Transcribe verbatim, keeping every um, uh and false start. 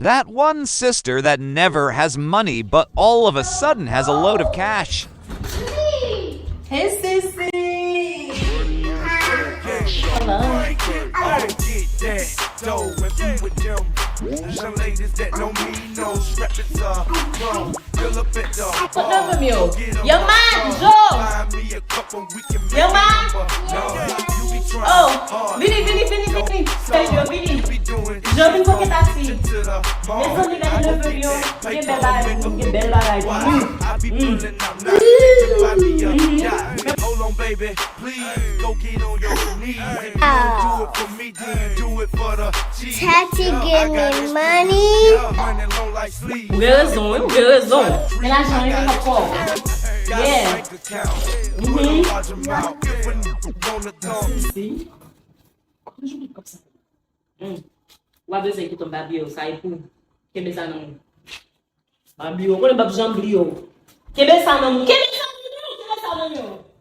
That one sister that never has money but all of a sudden has a load of cash. Hey, Sissy! Hello. Get that dough and be with them. Young ladies that don't need no strappers uh, bro. Fill up at the Kot neveu m yo? Young man, Joe! Buy me a couple we can make Young man! No, you be trying Oh, hard. Vini, vini, vini, vini! Hey, yo, vini! Be doing Joe, vin poke tati! To the mall. Mezanmi, gade neveu m yo! Gen bèl bagay pou m, gen bèl bagay pou m! I be pulling up now. Buy me a yacht. Hold on, baby. Please go get on your knees. If you don't do it for me, then do it for the cheese. Tati Yeah, I give got me it. money. Yeah, running low like sleeves. Ou gen rezon, wi, ou gen rezon. Men lajan yo nan kò! Yeah! Bank account. Put a large amount. If a nigga wanna come. Sissy! Kote w jwenn tout kòb sa? Hmm. W a bezwen kite m babye w, sa e pou. Kenbe sa nan men w. Babye w, konnen m p ap janm bliye w. Kenbe sa nan men w, kenbe sa nan men w, kenbe sa nan men w!